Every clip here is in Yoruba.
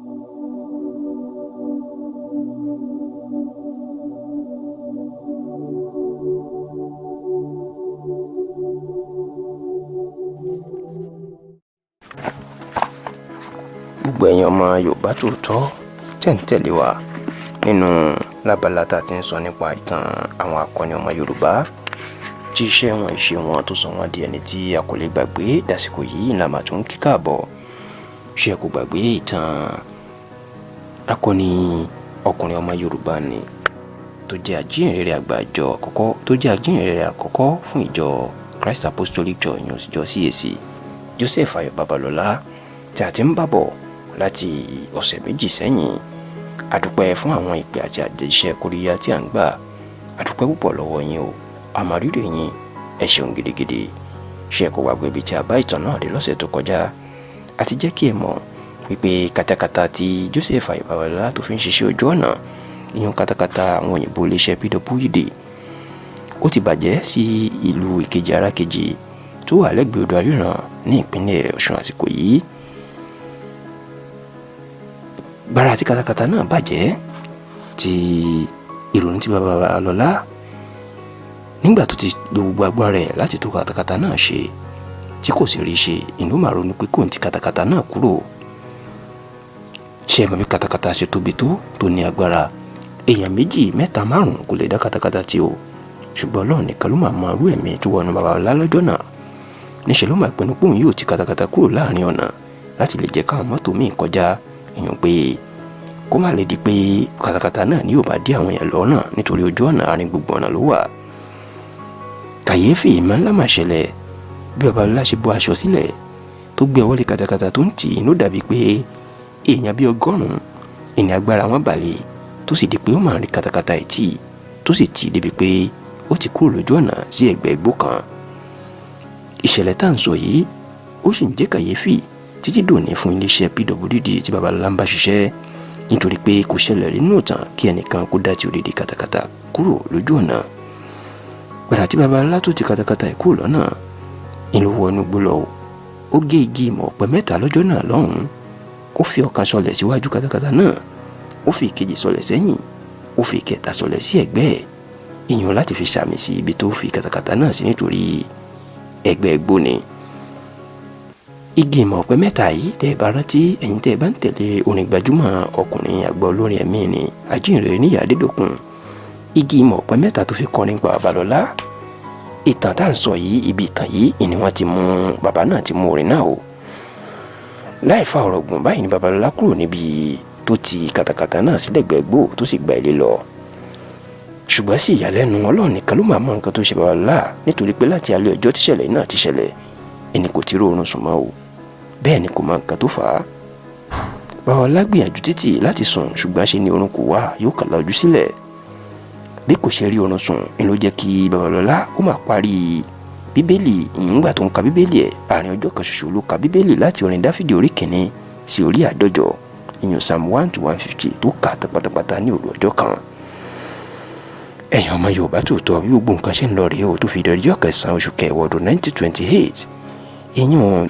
Gbogbo ẹ̀yin ọmọ Yorùbá tòótọ́ tẹ̀ ń tẹ̀lé wa nínú lábala tá a ti ń sọ nípa ìtàn àwọn akọni ọmọ Yorùbá tí iṣẹ́ wọn ìṣe wọn tó sọ wọ́n di ẹni tí a kò lè gbàgbé dàsìkò yìí la máa tún kí káàbọ̀. Ṣé ẹ kò gbàgbé ìtàn akọni ọkùnrin ọmọ Yorùbá ni tó jẹ́ ajíhìnrere àgbà ìjọ àkọ́kọ́ tó jẹ́ ajíhìnrere àkọ́kọ́ fún ìjọ Christ Apostolic Church ìyẹn ìjọ CAC, Joseph Ayọ̀ Babalọ́lá, tí a ti ń bàbọ̀ láti ọ̀sẹ̀ méjì sẹ́yìn. Àdúpẹ́ fún àwọn ìpè àti àtẹ̀jíṣẹ́ kóríyá tí à ń gbà. Àdúpẹ́ púpọ̀ lọ́wọ́ yín o, àmọ̀rírì yín, ẹ ṣeun gidigidi. Ṣé ẹ kò gbàgbé ibi tí a bá ìtàn náà dé lọ́sẹ̀ tó kọjá? Àti jẹ́ kí ẹ mọ̀ wípé katakata tí Joseph Ayọ̀ Babalọ́lá tó fi ń ṣiṣẹ́ ojú ọ̀nà, ìyẹn katakata àwọn òyìnbó iléeṣẹ́ PWD, ó ti bàjẹ́ sí ìlú Ìkejì Arákejì tó wà lẹ́gbẹ̀ẹ́ odò Àríran ní ìpínlẹ̀ Ọ̀ṣun àsìkò yìí. Gbára tí katakata náà bàjẹ́ tí ìrònú tí Babalọ́lá nígbà tó ti lo gbogbo agbára ẹ̀ láti tó katakata náà ṣe tí kò sì rí ṣe, ìlú màá ronú pé kò ń ti katakata náà kúrò. Ṣé ẹ mọ̀ bí katakata ṣe tóbi tó ní agbára? Èèyàn méjì, mẹ́ta, márùn-ún kò lè dá katakata tí o. Ṣùgbọ́n Ọlọ́run nìkan ló máa mọ irú ẹ̀mí tó wọnú Babalọ́lá lọ́jọ́ náà. Níṣẹ́ ló máa pinnu pé òun yóò ti katakata kúrò láàrin ọ̀nà láti lè jẹ́ káwọn mọ́tò míì kọjá, èèyàn pé kó má lè di pé katakata náà ni yóò bá dí àwọn èèyàn lọ́nà nítorí ojú ọ̀nà àárín gbogbo ọ̀nà ló wà. Kàyéfì ìmọ̀ ńlá máa ṣẹlẹ̀ bí Babalọ́lá ṣe bọ́ aṣọ sílẹ̀ tó gbé ọwọ́ lé katakata tó ń tì í ló dàbí pé èèyàn bíi 100 ìní agbára wọn balẹ̀, tó sì di pé ó máa rí katakata ẹ̀ tì tó sì tì í débi pé ó ti kúrò lójú ọ̀nà sí ẹ̀gbẹ́ igbó kan. Ìṣẹ̀lẹ̀ tá à ń sọ yìí ó sì ń jẹ́ kàyéfì títí dòní fún iléeṣẹ́ PWD tí Babalọ́lá ń bá ṣiṣẹ́, nítorí pé kò ṣẹlẹ̀ rí nínú ìtàn kí ẹnìkan kó dá ti odidi katakata kúrò lójú ọ̀nà. Gbàrà tí Babalọ́lá tó ti katakata ẹ̀ kúrò lọ́nà ìlú wọnú igbó lọ, ó gé igi ìmọ̀ ọ̀pẹ mẹ́ta lọ́jọ́ náà lọ́hùn-ún. Ó fi ọ̀kan sọlẹ̀ síwájú katakata náà, ó fi ìkejì sọlẹ̀ sẹ́yìn, ó fi ìkẹta sọlẹ̀ sí ẹ̀gbẹ́ ẹ̀, ìyẹn láti fi ṣàmì sí ibi tó fi katakata náà sí nítorí ẹ̀gbẹ́ igbó ni. Igi ìmọ̀ ọ̀pẹ mẹ́ta yìí, tẹ́ ẹ bá rántí, ẹ̀yin tẹ́ ẹ bá ń tẹ̀lé orin gbajúmọ̀ ọkùnrin àgbà olórin ẹ̀mí ni Ajíhìnrere Níyì Adédòkun, igi ìmọ̀ ọ̀pẹ mẹ́ta tó fi kọrin pa Babalọ́lá, ìtàn tá à ń sọ yìí, ibi ìtàn yìí ni wọ́n ti mú bàbá náà ti mú orin náà o. Láì fa ọ̀rọ̀ gùn, báyìí ni Babalọ́lá kúrò níbi tó ti katakata náà sílẹ̀gbẹ́ gbò tó sì gba ilé lọ. Ṣùgbọ́n sí ìyàlẹ́nu, Ọlọ́run nìkan ló máa mọ nǹkan tó ṣe Babalọ́lá, nítorí pé láti alẹ́ ọjọ́ tíṣẹ̀lẹ̀ náà ti ṣẹlẹ̀ ẹni kò ti róorun sùn mọ́ o. Bẹ́ẹ̀ ni kò mọ nǹkan tó fà á. Babalọ́lá gbìyànjú títì láti sùn, ṣùgbọ́n ṣe ni oorun kò wá, yóò kàn lọ́jú sílẹ̀. Bí kò ṣe rí oorun sùn ni ló jẹ́ kí Babalọ́lá ó máa parí Bíbélì. Ìyúngbà tó ń ka Bíbélì ẹ̀, àárín ọjọ́ kan ṣoṣo ló ka Bíbélì láti orin Dáfídì orí 1 sí orí 150, ìyún Psalm 1 to 150 tó kà pátápátá ní òru ọjọ́ kan. Ẹ̀yin ọmọ Yorùbá tòótọ́, bí gbogbo nǹkan ṣe ń lọ rèé o tó fi di ọjọ́ kẹsàn-án oṣù kẹwàá ọdún 1928, ìyún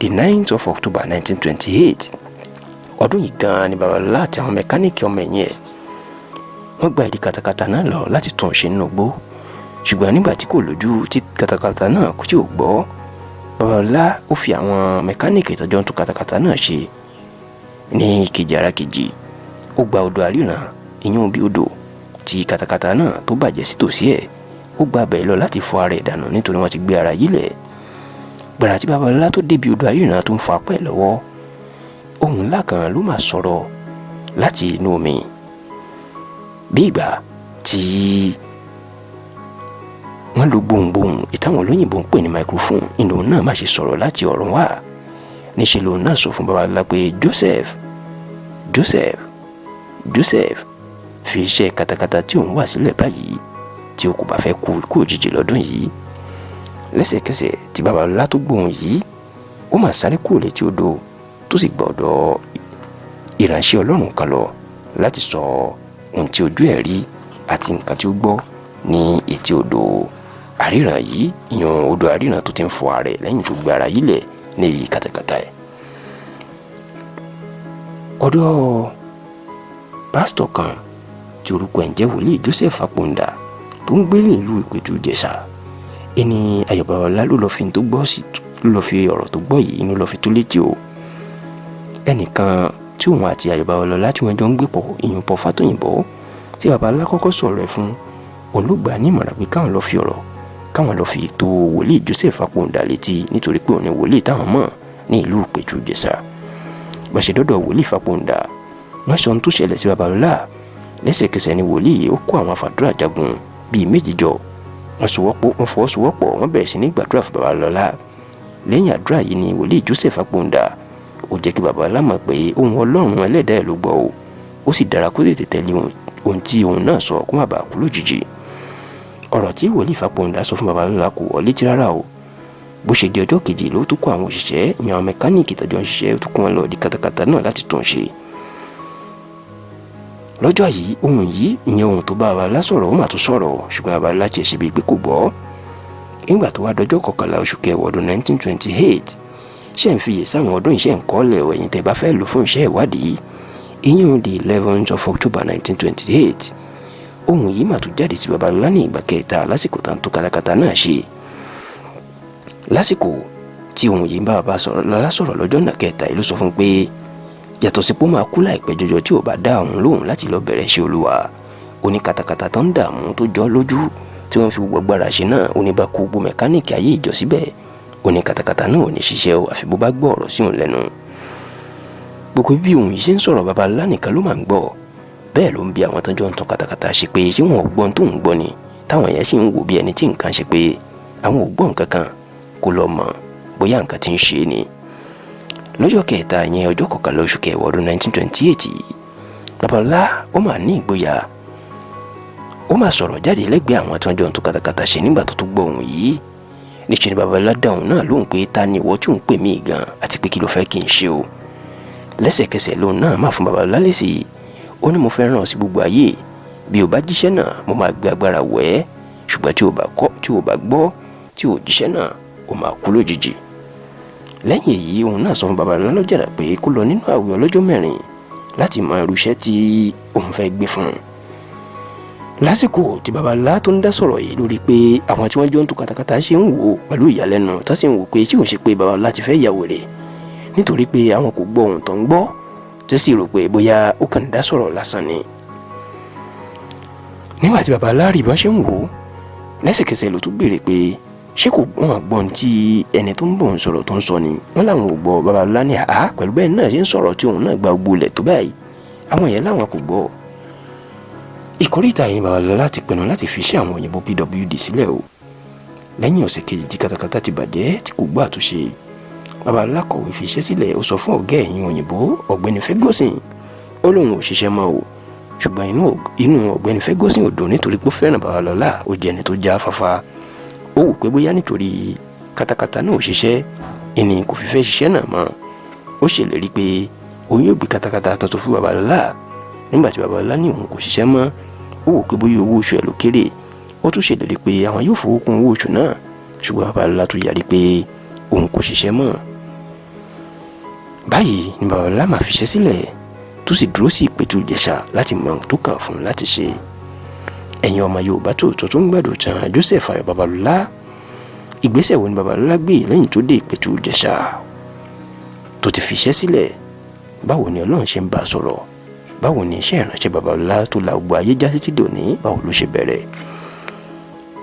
the 9th of October 1928. Ọdún yìí gan-an ni Babalọ́lá àti àwọn mẹkáníìkì ọmọ ẹ̀yìn ẹ̀ wọ́n gba ìdí katakata náà lọ láti tún un ṣe nínú igbó. Ṣùgbọ́n nígbà tí kò lójú tí katakata náà kò tí ò gbọ́, Babalọ́lá ó fi àwọn mẹkáníìkì ìtọ́jọ́ ń tún katakata náà ṣe ní Ìkejì Arákejì. Ó gba odò Àríran, ìyún bí odò tí katakata náà tó bàjẹ́ sí tòsí ẹ̀, ó gba abẹ́ lọ láti fọ ara ẹ̀ dànù nítorí wọ́n ti gbé ara yílẹ̀. Gbàrà tí Babalọ́lá tó débi odò Àríran tó ń fọ apá ẹ̀ lọ́wọ́, ohùn ńlá kan ló máa sọ̀rọ̀ láti inú omi bí ìgbà tí wọ́n lo gbohùngbohùn ìtàwọn olóyìnbó ń pè ní microphone. Ìlú náà má ṣe sọ̀rọ̀ láti ọ̀run wá. Níṣẹ́ lòun náà sọ fún Babalọ́lá pé Joseph, Joseph, Joseph, fi iṣẹ́ katakata tí òun wà sílẹ̀ báyìí tí o kò bá fẹ́ kú kú òjijì lọ́dún yìí. Lẹ́sẹ̀kẹsẹ̀ tí Babalọ́lá tó gbóhùn yìí, ó mà sáré kúrò létí odò tó sì gba ọ̀dọ̀ ìránṣẹ́ Ọlọ́run kan lọ láti sọ ohun tí ojú ẹ̀ rí àti nǹkan tí ó gbọ́ ní etí odò Àríran yìí, ìyẹn odò Àríran tó ti ń fọ ara ẹ̀ lẹ́yìn tó gbé ara yílẹ̀ ní èyí katakata ẹ̀. Ọ̀dọ̀ pásítọ̀ kan tí orúkọ ẹ̀ ń jẹ́ Wòlíì Joseph Fapòǹdà tó ń gbé ní ìlú Ìpẹ̀tù Ìjẹ̀ṣà, ẹni Ayọ̀ Babalọ́lá ló lọ́ọ́ fi tó gbọ́ sí, ló lọ́ọ́ fi ọ̀rọ̀ tó gbọ́ yìí ló lọ́ọ́ fi tó létí o. Ẹnìkan tí òun àti Ayọ̀ Babalọ́lá tí wọ́n jọ ń gbé pọ̀, ìyún Paul Fátóyìnbó tí Babalọ́lá kọ́kọ́ sọ̀rọ̀ ẹ̀ fún, òun ló gbà á ní ìmọ̀ràn pé káwọn lọ́ọ́ fi ọ̀rọ̀ káwọn lọ́ọ́ fi tó Wòlíì Joseph Fapòǹdà létí, nítorí pé òun ni wòlíì táwọn mọ̀ ní ìlú Ìpẹ̀tù Ìjẹ̀ṣà. Bá ṣe dọ́dọ̀ Wòlíì Fapòǹdà, wọ́n sọ ohun tó ṣẹlẹ̀ sí Babalọ́lá. Lẹ́sẹ̀kẹsẹ̀ ni wòlíì ó kó àwọn afàdúrà jagun bíi 2 jọ. Wọ́n sowọ́pọ̀, wọ́n fọwọ́sowọ́pọ̀, wọ́n bẹ̀rẹ̀ sí ní gbàdúrà fún Babalọ́lá. Lẹ́yìn àdúrà yìí ni Wòlíì Joseph Fapòǹdà ó jẹ́ kí Babalọ́lá mọ̀ pé ohun Ọlọ́run ẹlẹ́dàá ẹ̀ ló gbọ́ o, ó sì dára kó tètè tẹ̀lé ohun tí òun náà sọ kó má bàa kú lójijì. Ọ̀rọ̀ tí Wòlíì Fapòǹdà sọ fún Babalọ́lá kò wọ́ létí rárá o. Bó ṣe di ọjọ́ kejì ló tún kó àwọn òṣìṣẹ́ ìyẹn àwọn mẹkáníìkì tọ́jọ́ ń ṣiṣẹ́ tó kó wọn lọ di katakata náà láti tún ṣe. Lọ́jọ́ yìí, ohun yìí, ìyẹn ohun tó bá Babalọ́lá sọ̀rọ̀, ó mà tún sọ̀rọ̀, ṣùgbọ́n Babalọ́lá tiẹ̀ ṣe bíi pé kò gbọ́. Nígbà tó wá dọjọ́ 11 oṣù kẹwàá ọdún 1928, ṣe ń fiyè sáwọn ọdún iṣẹ́ ńkọ́lẹ̀ ẹ̀yìn tẹ́ bá fẹ́ lò fún iṣẹ́ ìwádìí, ìyún the 11th of October 1928, ohun yìí mà tún jáde sí Babalọ́lá ní ìgbà kẹta lásìkò tá ń tó katakata náà ṣe. Lásìkò tí ohun yìí ń bá Babalọ́lá sọ̀rọ̀ lọ́jọ́ náà kẹta yìí, ló sọ fún pé yàtọ̀ sí pé ó máa kú láìpẹ́ jọjọ tí ò bá dá òun lóhùn láti lọ bẹ̀rẹ̀ iṣẹ́ Olúwa. Ó ní katakata tó ń dààmú tó jọ lójú tí wọ́n fi gbogbo agbára ṣe náà, ó ní bá kó gbogbo mẹkáníìkì ayé ìjọ síbẹ̀, ó ní katakata náà ò ní ṣiṣẹ́ o, àfi bó bá gbọ́ ọ̀rọ̀ sí òun lẹ́nu. Gbogbo bí òun yìí ṣe ń sọ̀rọ̀, Babalọ́lá nìkan ló máa ń gbọ́. Bẹ́ẹ̀ ló ń bi àwọn tó jọ ń tan katakata ṣe pé ṣé wọn ò gbọ́n tó ń gbọ́ ni, táwọn yẹn sì ń wò bí ẹni tí nǹkan ṣe pé àwọn ò gbọ́ nǹkan kan, kó lọ mọ̀ bóyá nǹkan ti ń ṣe é ni. Lọ́jọ́ kẹta yẹn, ọjọ́ 11 oṣù kẹwàá ọdún 1928, Babalọ́lá ó máa ní ìgboyà, ó máa sọ̀rọ̀ jáde lẹ́gbẹ̀ẹ́ àwọn tó ń jọ ń tún katakata ṣe. Nígbà tó tún gbọ́ ohùn yìí, níṣẹ́ ni Babalọ́lá dáhùn náà lóhùn pé ta ni ìwọ tí ò ń pè mí gan, àti pé kí ló fẹ́ kí n ṣe o? Lẹ́sẹ̀kẹsẹ̀ lóhùn náà máa fún Babalọ́lá lésì. Ó ní mo fẹ́ ràn ọ́ sí gbogbo ayé, bí o bá jíṣẹ́ náà, mo máa gbé agbára wọ̀ ẹ́, ṣùgbọ́n tí o bá kọ̀, tí o bá gbọ́, tí o jíṣẹ́ náà, o máa kú lójijì. Lẹ́yìn èyí, òun náà sọ fún Babalọ́lá lọ́jàrà pé kó lọ nínú àwẹ̀ ọlọ́jọ́ 4 láti mọ irú iṣẹ́ tí òun fẹ́ gbé fún un. Lásìkò tí Babalọ́lá tó ń dá sọ̀rọ̀ yìí lórí pé àwọn tí wọ́n jọ ń tú katakata ṣe ń wò pẹ̀lú ìyàlẹ́nu, tó sì ń wò pé ṣé òun ṣe pé Babalọ́lá ti fẹ́ ya wèrè, nítorí pé àwọn kò gbọ́ ohun tó ń gbọ́, tó sì rò pé bóyá ó kàn ń dá sọ̀rọ̀ lásán ni. Nígbà tí Babalọ́lá rí bọ́n ṣe ń wò ó, lẹ́sẹ̀kẹsẹ̀ ló tún béèrè pé ṣé kò wọ́n gbọ́n tí ẹni tó ń bọ̀ ń sọ̀rọ̀ tó ń sọ ni. Wọ́n làwọn ò gbọ́. Babalọ́lá ní àá, pẹ̀lú bẹ́ẹ̀ náà ṣe ń sọ̀rọ̀ tí òun náà gba gbogbo ilẹ̀ tó báyìí, àwọn yẹn láwọn kò gbọ́. Ìkórìtà yìí ni Babalọ́lá ti pinnu láti fi iṣẹ́ àwọn òyìnbó PWD sílẹ̀ o. Lẹ́yìn ọ̀sẹ̀ kejì tí katakata ti bàjẹ́ tí kò gbọ́ àtúnṣe, Babalọ́lá kọ̀wé fi iṣẹ́ sílẹ̀. Ó sọ fún ọ̀gá ẹ̀yìn òyìnbó, Ọ̀gbẹ́ni Ferguson, ó lóun ò ṣiṣẹ́ mọ́ o. Ṣùgbọ́n inú Ọ̀gbẹ́ni Ferguson ò dùn, nítorí pé ó fẹ́ràn Babalọ́lá, ó jẹ́ ẹni tó já fáfá. Ó wò pé bóyá nítorí katakata náà ò ṣiṣẹ́ ìní kò fi fẹ́ ṣiṣẹ́ náà mọ́. Ó ṣèlérí pé òun yóò gbé katakata tuntun fún Babalọ́lá. Nígbà tí Babalọ́lá ní òun kò ṣiṣẹ́ mọ́, ó wò pé bóyá owó oṣù ẹ̀ ló kéré. Ó tún ṣèlérí pé àwọn yóò fowó kún owó oṣù náà, ṣùgbọ́n Babalọ́lá tún yarí pé òun kò ṣiṣẹ́ mọ́. Báyìí ni Babalọ́lá máa fiṣẹ́ sílẹ̀, tó sì dúró sí Ìpẹ̀tù Ìjẹ̀ṣà láti mọ ohun tó kàn fún un láti ṣe. Ẹ̀yin ọmọ Yorùbá tòótọ́ tó ń gbàdùn tán Joseph Ayọ̀ Babalọ́lá, ìgbésẹ̀ wo ni Babalọ́lá gbé lẹ́yìn tó dé Ìpẹ̀tù Ìjẹ̀ṣà tó ti fiṣẹ́ sílẹ̀? Báwo ni Ọlọ́run ṣe ń bá a sọ̀rọ̀? Báwo ni iṣẹ́ ìránṣẹ́ Babalọ́lá tó la gbogbo ayé já títí dòní, báwo ló ṣe bẹ̀rẹ̀?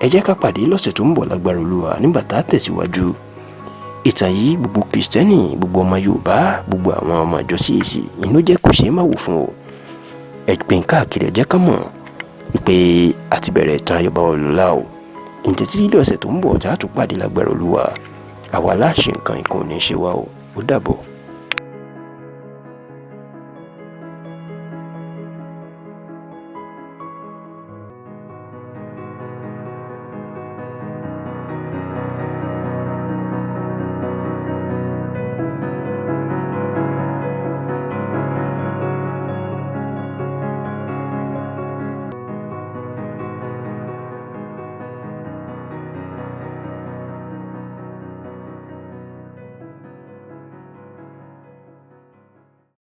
Ẹ jẹ́ ká pàdé lọ́sẹ̀ tó ń bọ̀ lágbára Olúwa, nígbà tá a tẹ̀síwájú ìtàn yìí. Gbogbo Kìrìsìtẹ́nì, gbogbo ọmọ Yorùbá, gbogbo àwọn ọmọ ìjọ CAC, inú jẹ́ kò ṣeé má wò fún o. Ẹ pín káàkiri, ẹ jẹ́ ká mọ̀ wípé a ti bẹ̀rẹ̀ ìtàn Ayọ̀ Babalọ́lá o. Ǹjẹ́ títí lọ́sẹ̀ tó ń bọ̀ tá a tún pàdé lágbára Olúwa, àwa láṣẹ nǹkan ìkan ò ní ṣe wá o. Ó dàbọ̀.